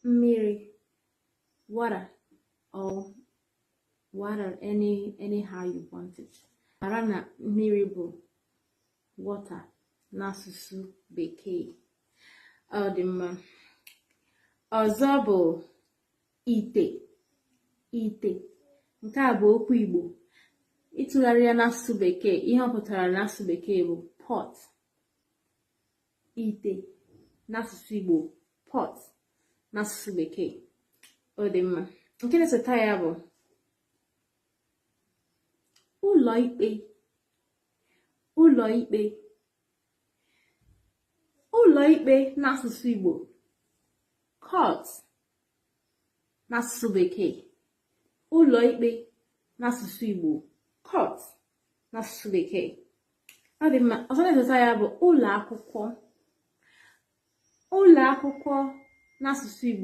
Mmiri, water or water, anyhow you want it. Mara na mmiri bụ water n'asụsụ Bekee. Ọ dị mma. Ọzọ bụ ite. Ite, nke a bụ okwu Igbo. Ịtụgharị ya n'asụsụ Bekee, ihe ọ pụtara n'asụsụ Bekee bụ pot. Ite n'asụsụ Igbo, pot n'asụsụ Bekee. Ọ dị mma. Nke na-esote ya bụ ụlọ ikpe. Ụlọ ikpe. Ụlọ ikpe n'asụsụ Igbo, court n'asụsụ Bekee. Ụlọ ikpe n'asụsụ Igbo, court n'asụsụ Bekee. Ọ dị mma. Ọzọ na-esote ya bụ ụlọ akwụkwọ. Ụlọ akwụkwọ n'asụsụ Igbo.